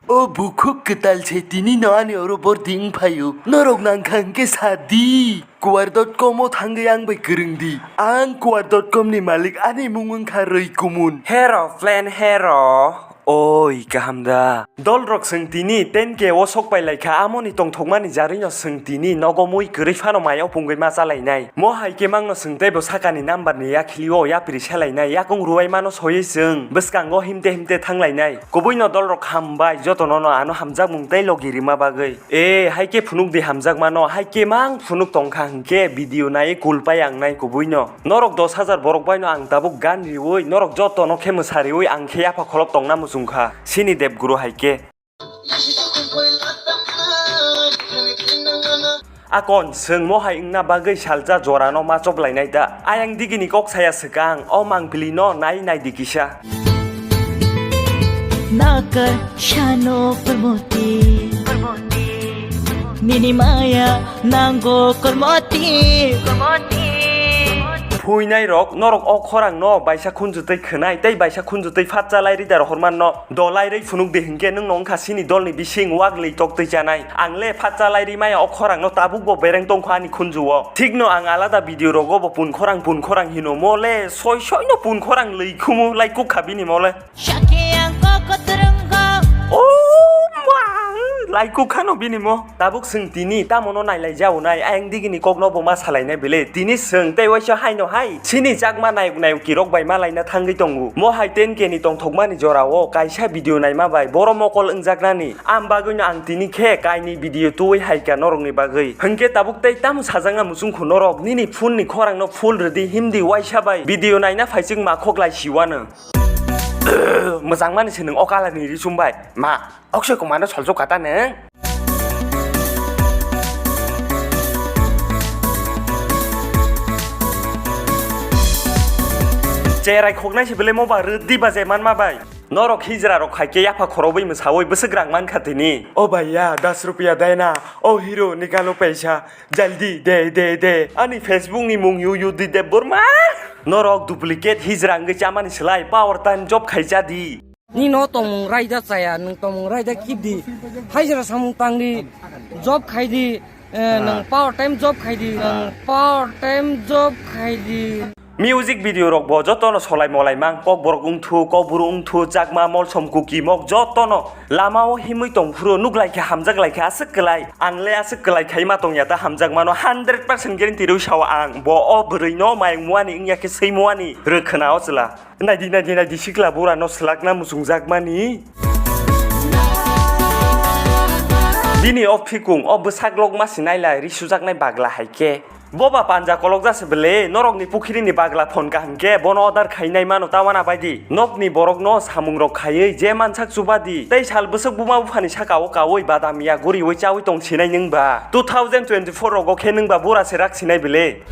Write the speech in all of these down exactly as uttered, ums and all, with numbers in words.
O bukhuk kwtal se tini no ani oro bordi wng phaio. Norok nang kha hwnkhe sa di. Kuar dot com o thangwi ang bai kwrwng di. Ang kuar dot com ni malik, ani mung wng kha Rwi Kumun. Hero, plan hero. Oi, kaham da. Dol rok swng tini ten K o sok pai lai kha, amoni tongthokmani jarwi no swng tini nogo mui kwrwi phano mai o pungwi ma cha lainai. Mo hai khe mang no swng tei bo sakani number ni yakhli o yapri sa lainai, yakung ruwai mano soywi swng bwskango himte himte thang lainai. Kubui no dol rok hambai, joto no no ano hamjakmung tei logi rima bagwi. E, hai khe phunuk di hamjakmano, hai khe mang phunuk tongkha hwnkhe video nai kul pai ang nai kubui no. Norok dos hajar borok bai no ang tabuk gan riwi, norok joto no khe mwsa riwi ang khe yapha kholop tongna muchung kha. Sini Debguru hai khe. Akon, chwng mo hai wngna bagwi salsa jora no ma chop lainai da? Ayang digini kok saya swkang, o mangpili no nai nai di kisa. Nakar shano kormoti. Nini maya nango kormoti. Phuinai rok, norok o khorang no baisa khunju tei khwnai tei baisa khunju tei phatsa lai rida rohor man no. Dolai rwi phunuk di hwnkhe nwng no wngkha sini dol ni bising wak lei tok twi chanai. Ang le phatsa lai rwi maya o khorang no tabuk bo bereng tongkha ani khunju o. Thik no ang alada video rogo bo pun khorang pun khorang hino mo le soi soi no pun khorang lei khumu lai kuk kha bini mo le. Sakhe ang kok kwtwrwngkha. O ma, lai kuk khano bini mo. Tabuk swng tini tamo no nailai jaonai, ayang digini kok no bo ma salainai bele. Tini swng tei waisa haino hai. Sini chakma nayok nayok kirok bai ma laina thangwi tongo. Mo hai ten K ni tongthokmani jora o kaisa video naima bai boro mokol wngjaknani. Am bagwi no ang tini khe kaini video twi hai ka norok ni bagwi. Hwnkhe tabuk tei tamo sajakna muchung khu norok nini phone ni khorang no full rwdi himdi waisa bai video naina phaichwk ma khok lai siwano. Mwchangmani se nwng o kalar ni ri chumbai. Ma, Akshay Kumar no solchok kata nwng. Cherai khoknai se belai mo ba rwdi ba je manma bai. Norok hijra rok khai khe yapha khorobwi mwsawi bwswk rang man kha tini. O bhaiya, das rupiya dena. O hero, nikalo paisa. Jaldi, de, de, de. Ani Facebook ni mung yu yu di Debbarma. Norok duplicate hijra wngwi chamani slai power time job khai cha di. Nini no tongmung raida chaya, nwng tongmung raida kip di. Hajra samung tang di, job khai di, eh, nwng part time job khai di, nwng part time job khai di. Music video rok bo joto no solai molai mang, kok borok wngthu, kok buru wngthu, chakma, molsom, kuki, mok joto no lama o himwi tong phuru nuk lai khe hamjak lai khe aswk kwlai. Ang le aswk kwlai khai ma tong ya ta hamjak mano hundred percent guarantee rwi sao ang. Bo o bwrwi no mayung muani wngya khe swi muani rwkhwna o chwla. Naidi, naidi, naidi, sikla bura no swlakna muchungjakmani. Bini o phikung, o bwsak lok masi nailai ri sujaknai bagla hai khe. Boba panja kolok jase bele, norok ni pukhiri ni bagla phone kaham khe, bono order khainai mano ta wana baidi. Nok ni borok no samung rok khaiwi je mansak chuba di. Tei sal bwswk buma bupha ni saka o kawi badam ya guriwi chawi tong sinai nwng ba. Two thousand twenty-four rogo khe nwng ba bura se rak sinai bele.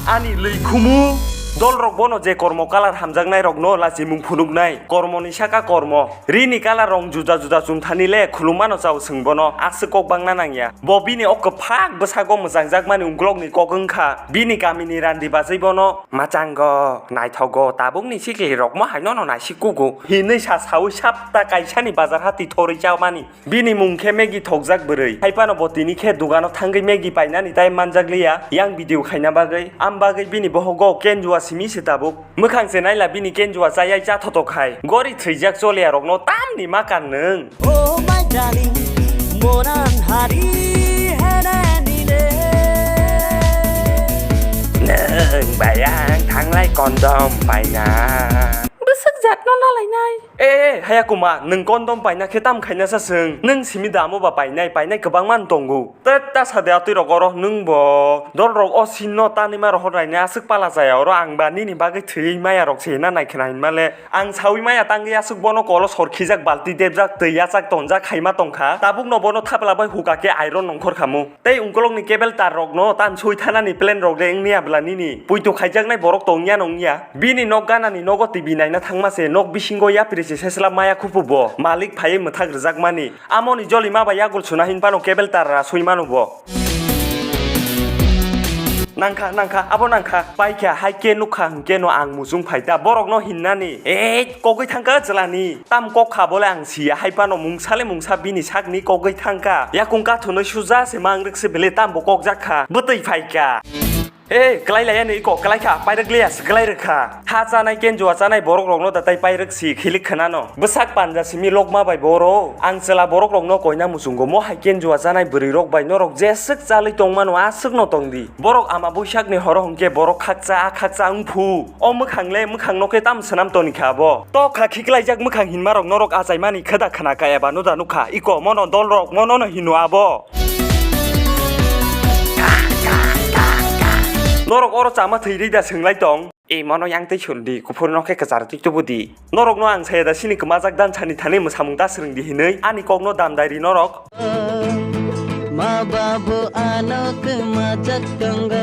Ani lwi khumu, dol rok bono je kormo kalar hamjaknai rok no lachimung phunuknai, kormo ni saka kormo, ri ni kalar rong juda juda chumthani le khulumano chao swng bono, aswk kok bangna nangya. Bo bini o kwphak bwsago mwchangjakmani ungkulokni kok wngkha, bini kamini randi bachai bono, "Mwchango, naithogo, tabukni sikli rokmo hai nono naisik kugo," hinwi sa saui sapta kaisani bazar hati thorwi chamani. Bini mung khe Maggie thokjak bwrwi. Hai phano bo tini khe dugano thangwi Maggie painani time manjakliya, yang video khaina bagwi. Am bagwi bini bohogo kenjua simi se tabuk. Mwkhang se naila bini kenjua chayai chathotok hai. Gori thwijak choliya rokno tamni ma kan nwng. Oh my darling, moran hari hene nine. Nwng bayang thanglai kondom paina. Bwswk jatno nalainai. E, e, haya kuma, nwng kondom paina khe tam khaina sa swng? Nwng simi damo ba painai, painai kwbangma tongo. Tet ta sade atwi rok oro nwng bo. Dol rok o sin no tanima rohor naina aswk pala jaya oro ang ba nini bagwi thwi maya rok se na nai khna hinma le. Ang saui maya tangwi aswk bono kolo sor khijak balti debjak twi yachak tonjak khaima tongkha. Tabuk no bono thapla bai huka khe iron nongkhor khamu. Tei ungkolokni cable tar rokno tan sui thanani plan rok de wngya bla nini puitu khaijaknai borok tongya nongya. Bini nok ganani nogo T V naina thangma se nok bisingo yapri se sesla maya khupu bo malik phaiwi mwthak rwjakmani. Amoni joli ma bai yagul suna hin phano cable tar ra sui manu bo. Nangkha, nangkha, abo nangkha. Paikha, hai khe nukha hwnkhe no ang muchung phaita. Borokno hinnani. Ei, kogwi thangkha chwlani. Tam kok kha bole ang siya, hai phano mungsa le mungsa bini sakni kogwi thangkha. Yakung kathunwi suja se mangrwk se bele tam bo kokjak kha. Bwtwi phaikha. Ei, kwlai laiya ni iko, kwlai kha, pairwk liya se kwlai rwkha. Ha chanai, kenjua chanai borok rokno da tai pairwk si khilik khwnano. Bwsak panja simi lokma bai boro. Ang chwla borok rokno koina muchungo mo hai kenjua chanai bwrwi rok bai norok jeswk chalwi tongmano aswkno tongdi. Borok ama buisakni horo hwnkhe borok khakcha, khakcha wngphu. O mwkhang le mwkhang no khe tam swnam toni kha bo. Tok kha khiklaijak mwkhang hinmarok norok achaimani kheda khna ka eba nuda nukha. Iko mono dolrok mono no hino abo. Norok oro chama thwi rida swng lai tong. E mono yang twi sur di, kuphur no khe kwchar twi tubu di. Norok no ang saya da sini kwmajak dan sani thani mwsamung ta swrwng di hinwi ani kok no dam dai ri norok. Ma babu ano kwmajak tongo.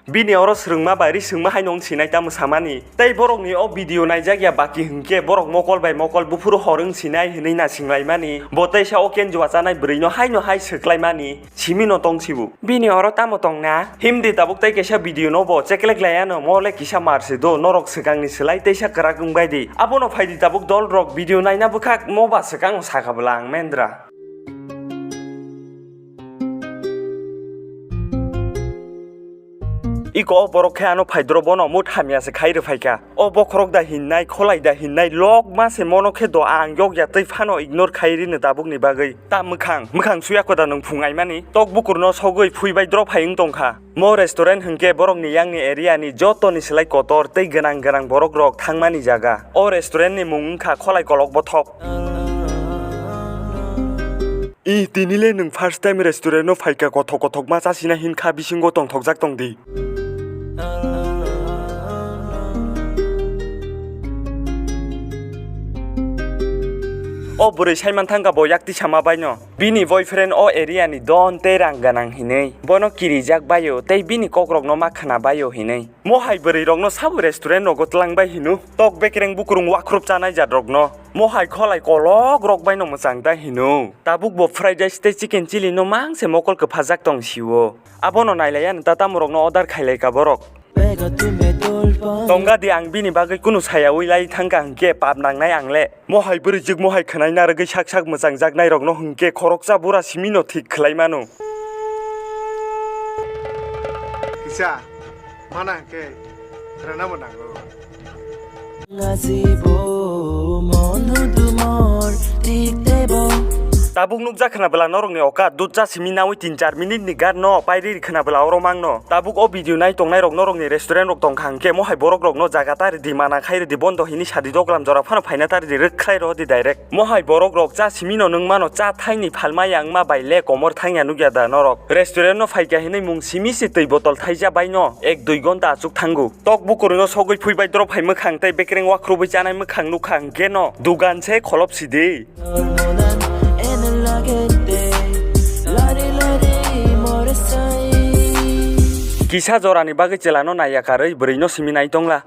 Bini oro swrwngma bai ri swngma hai no wng sinai ta mwsamani. Tei borok ni o video naijak ya baki hwnkhe borok mokol bai mokol buphuru hor wng sinai hinwi na swng lai mani. Bo teisa o kenjua chanai bwrwi no hai no hai swk lai mani. Simi no tong sibu. Bini oro tamo tong na? Himdi tabuk tei kaisa video no bo cheklek laiya no mo le kisa mar se do norok swkang ni swlai teisa kwrak wng bai di. Abo no phai di tabuk dol rok video naina bwkhak mo ba swkang saka bwla ang mendra. Iko o borok khe ano phaidro bono mut hamya se khai rwphaikha. O bokhorok da hinnai, kholai da hinnai, lokma se mono khe do ang yokya twi phano ignore khai rino tabukni bagwi. Ta mwkhang, mwkhang suya koda nwng phung aimani? Tok bukurno sogwi phui bai drop hai wng tongkha. Mo restaurant hwnkhe borokni yakni area ni jotoni slai kotor tei gwnang gwnang borok rok thangmani jaga. O restaurant ni mung wngkha Kholai Kolok Bothop. I, tini le nwng first time restaurant no phaikha, kothok kothok ma chasina hinkha bisingo tongthokjak tongdi. O bwrwi saiman thangkha bo yakti sama baino. Bini boyfriend o area ni don tei rang gwnang hinwi. Bono kirijak baio tei bini kokrokno ma khwna baio hinwi. Mohai bwrwi rokno sabo restaurant rogo twlang bai hino. Tok bekereng bukurung wakhrup chanai jat rokno. Mohai kholai kolok rok baino mwchang ta hino. Tabuk bo fried rice tei chicken chilli no mangse mokol kwphajak tong sio. Abono nailaiya no ta tamo rokno order khailai ka borok. Tongga di ang bini bagwi kunu sayawi lai thangka hwnkhe pap nangnai ang le. Mohai bwrwijwk mohai khwnai narwgwi sak sak mwchangjaknai rokno hwnkhe khoroksa bura simi no thik khlai mano. Kisa, mana hwnkhe rwnamo nango. Tabuk nukjak khna bwla norokni oka dutja simi nawi tin char minute ni gar no pairi khna bwla oro mangno. Tabuk o video nai tongnai rok norokni restaurant rok tongkha hwnkhe mohai borok rokno jaga ta ridi mana khai ridi bondo hini sadi doglam jora phano phaina ta ridi rwkhlai rw di direct. Mohai borok rok cha simi no nwng mano cha thaini phalma yang ma bai le komor thangya nukya da norok. Restaurant no phaikha hinwi mung simi se twi botol thaija bai no ek dui gonta achuk thango. Tok bukurwi no sogwi phui bai drop hai mwkhang tei bekereng wakhruwi chanai mwkhang nukha hwnkhe no dugan se kholop sidi. Kisa jorani bagwi chwla no naiya karwi bwrwi no simi nai tongla.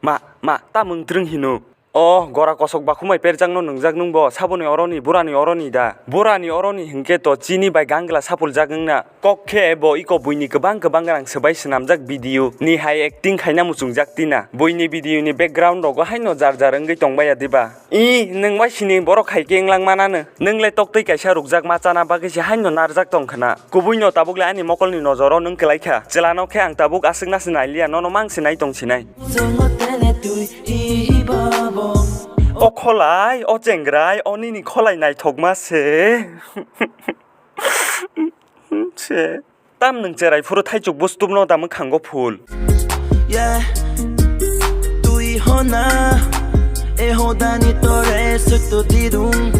Ma, ma, ta mwng twrwng hino. O, gora kosok bakhumai perjak no nwngjak nwng bo, saboni oroni, burani oroni da. Burani oroni hwnkhe to chini bai gangla sapuljak wngna. Kok khe bo iko buini kwbang kwbang rang swbai swnamjak video ni hai acting khaina muchungjak tina. Buini video ni background rogo haino jar jar wngwi tongbaiya diba? I, nwng bai sini borok hai khe wnglang manano. Nwng le toktwi kaisa rukjak ma chana bagwi se haino narjak tong khna. Kubui no tabuk le ani mokol ni nojoro nwng kwlai kha. Chwla no khe ang tabuk aswk na se nai liya, nono mang se nai tong sinai. O kholai, o chengrai, o nini kholai naithokma se. Se. Tam nwng cherai phuru thaichuk bustupno da mwkhango phul. Yeah. Twi hona, e hodani tore sukto didung.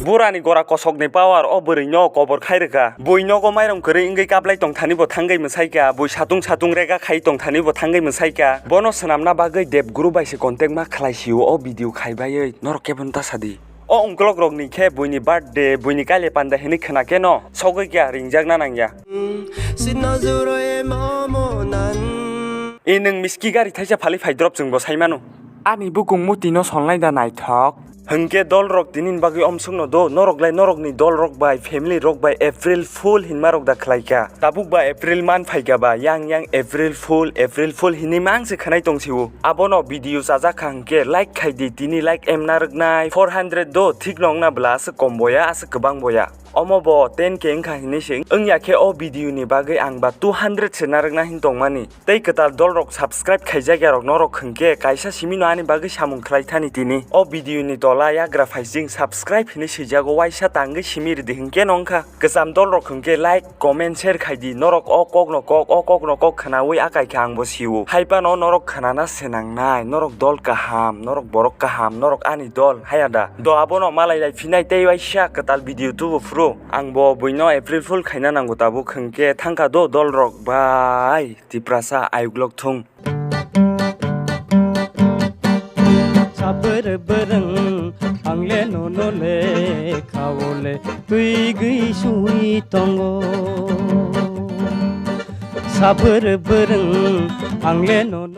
Burani gora kosokni power o bwrwino kobor khai rwkha. Bui nogo mairum kwrwi wngwi kaplai tongthani bo thangwi mwsaikha, bui satung satung rega khai tongthani bo thangwi mwsaikha. Bono swnamna bagwi Dev Guru bai se contact ma khlai sio o video khai baiwi. Norok kebono ta sadi. O ungkolok rokni khe buini birthday, buini kaile panda hinwi khwna khe no sogwi kya ringjakna nangya. Sino juro e momo nan. E nwng miski gari thaisa phali phai drop chwng bo sai mano. Ani bukung muti no solnai da naithok. Hwnkhe dolrok tinini bagwi omsokno do, norok lai norokni dolrok bai, family rok bai April Fool hinmarok da khlaikha? Tabuk ba April man phaikha ba, yang yang April Fool, April Fool hinwi mang se khwnai tongsiwo. Abono video chajakha hwnkhe like khaidi, tini like emna rwknai four hundred do, thik nongna bwla aswk kom boya, aswk kwbang boya. Omo bo ten K wngkha hinwi se wng-, wngya khe o video ni bagwi ang ba two hundred se narwkna hin tongmani. Tei kwtal dolrok subscribe khaijakya rok norok hwnkhe kaisa simi no ani bagwi samung khlai thani tini. O video ni tola yagra phaising subscribe hinwi swijago, waisa tangwi simi rwdi hwnkhe no wngkha. Kwcham dolrok hwnkhe like, comment, share khaidi, norok o kok no kok, o kok no kok khwnawi akai khe ang bo siwo. Hai phano norok khwnana se nangnai, norok dol kaham, norok borok kaham, norok ani dol, haya da? Do abono malai lai phinai tei waisa kwtal video tubu phuru. Ang bo buino April Fool khaina nango tabuk hwnkhe thangkha do dolrok bai. Tiprasa ayuklok thung. Sabwrwng bwrwng ang le nono le khao le twi gwi sui tongo. Sabwrwng bwrwng ang le nono